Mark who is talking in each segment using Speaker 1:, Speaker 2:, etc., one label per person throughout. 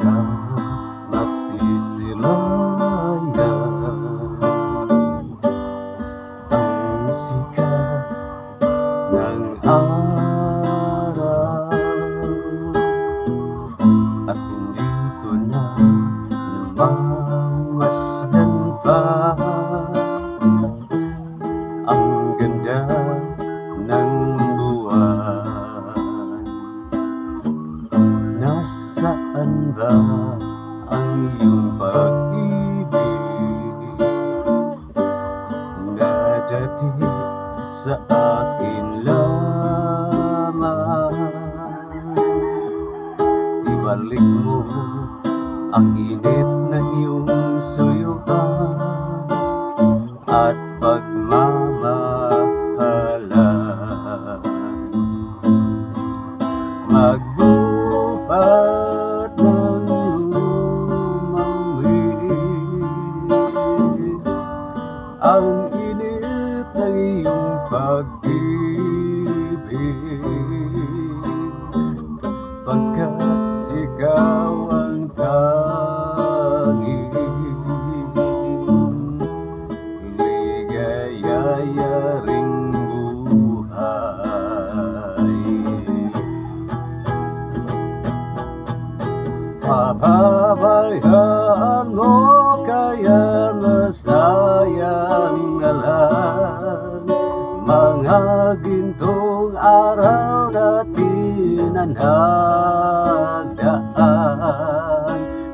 Speaker 1: na masisilayan ang sikat ng araw at hindi ko na namamasdan pa ang ganda ng buwan. Nasaan ba ang iyong pag-ibig na dati sa akin lamang? Ibalik mo ang init ng iyong suyuan at pagmamahalan. Magbuhat ng lumamig ang init ng iyong pag-ibig, pagkat ikaw ang tanging ligayayaring buhay. Pababayaan mo kaya, masayang na lang mga gintong araw natin na nagdaan.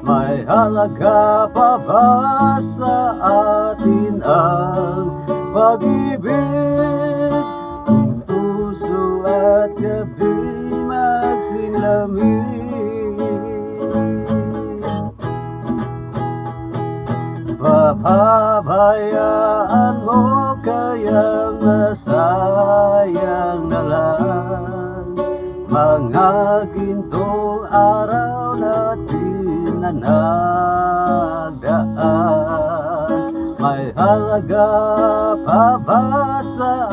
Speaker 1: May halaga pa ba sa atin ang pag-ibig kung puso at gabi magsinglamig? Papabayaan mo kaya, masayang na lang mga gintong araw natin na nagdaan. May halaga pa ba sa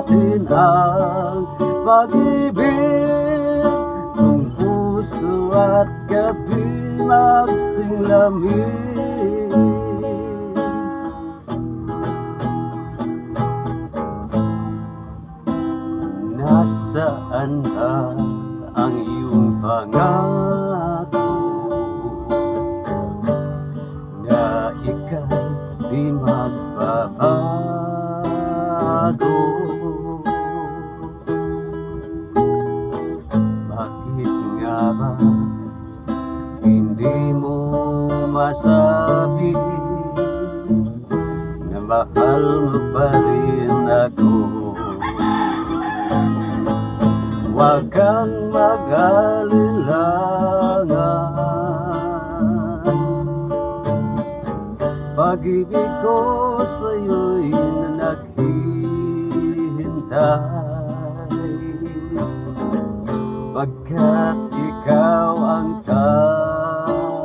Speaker 1: atin ang pag-ibig kung puso at gabi magsinglamig? Nasaan ba ang iyong pangako na ika'y di magbabago? Bakit nga ba hindi mo masabi na mahal mo pa rin ako? Huwag kang mag-alinlangan, pag-ibig ko sa'yo'y naghihintay, pagkat ikaw ang tanging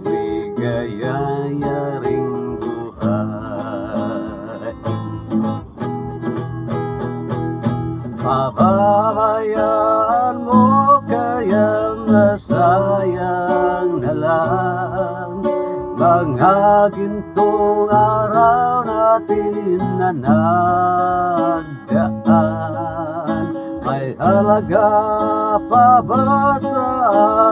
Speaker 1: ligayayaring buhay. Pababayaan mo kaya, masayang na lang mga gintong araw natin na nagdaan. May halaga pa ba sa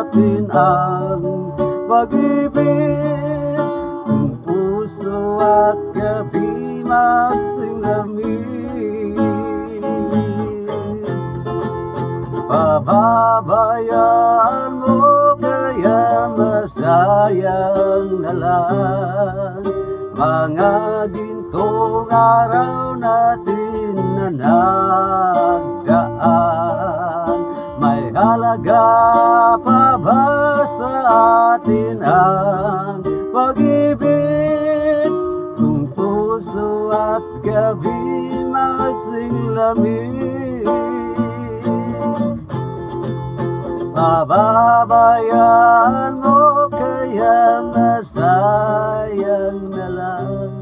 Speaker 1: atin ang pag-ibig kung puso at gabi magsinglamig? Pababayaan mo kaya, masayang na lang mga gintong araw natin na nagdaan. May halaga pa ba sa atin ang pag-ibig kung puso at gabi magsinglamig? Pababayaan mo kaya, masayang na lang.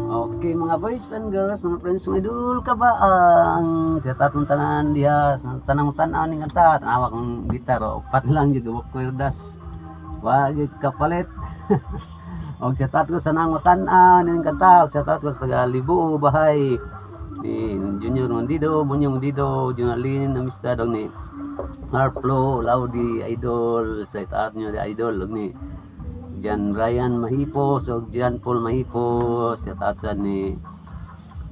Speaker 1: Okay, mga Mga boys and girls, mga friends, mga idol kabaang sa tatong tanan diha sa tanang tan-aw ning kanta, tanawa kong gitar, oh, upat lang jud wa kwerdas. Wa gyud kapalit. Og sa ko sa tanang tan-aw ning kanta, og sa ko sa taga Libo Bahay ni Junior Mondido, Bunyo Mondido, Junalin, Amistad, og ni Marflo, Laudi, Idol, sa itaat nyo di Idol, og ni Jan Brian Mahipos, og Jan Paul Mahipos, sa itaat sa ni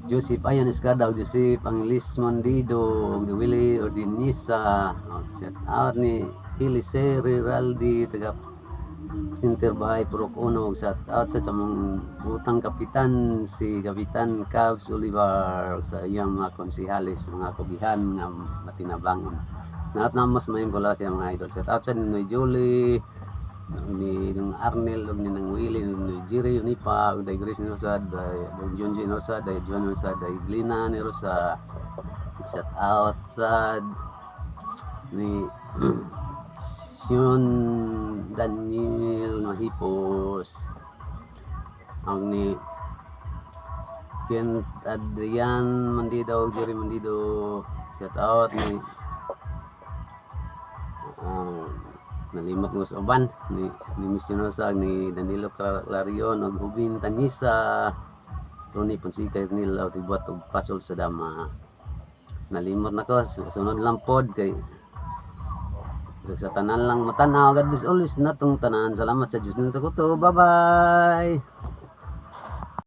Speaker 1: Joseph Ayan Escada, og Joseph Anglis Mondido, og ni Willie Ordinisa, og shout out ni Elise Riraldi, taga Center Bahay Purok Uno, og shout out sa among butang kapitan, si Kapitan Cubs Olivar, sa iyang mga konsihales, mga kugihan nga matinabangon. Naat na mas mayong pula siya, mga idol. Shout out sa ni Noy Julie, ni nung Arnel ug ni nang Willie, ni Jerry Unipa ug day Grace ni Rosa, day Don Junji ni Rosa, day John Rosa, day Glina ni Rosa. Shout out sa ni Sean Daniel Mahipos, ang ni Ken Adrian Mandido, Jerry Mandido. Shout out ni nalimot mo sa uban ni Miss Rosa, ni Danilo Clarion ug Hubin Tanisa, Tony Ponsica, Nil Tibuat ug Pasol sa Dama. Nalimot na ko, sunod lang pod kay sa tanan lang matanaw. God bless always na tong tanan. Salamat sa Diyos nito ko to. Bye bye.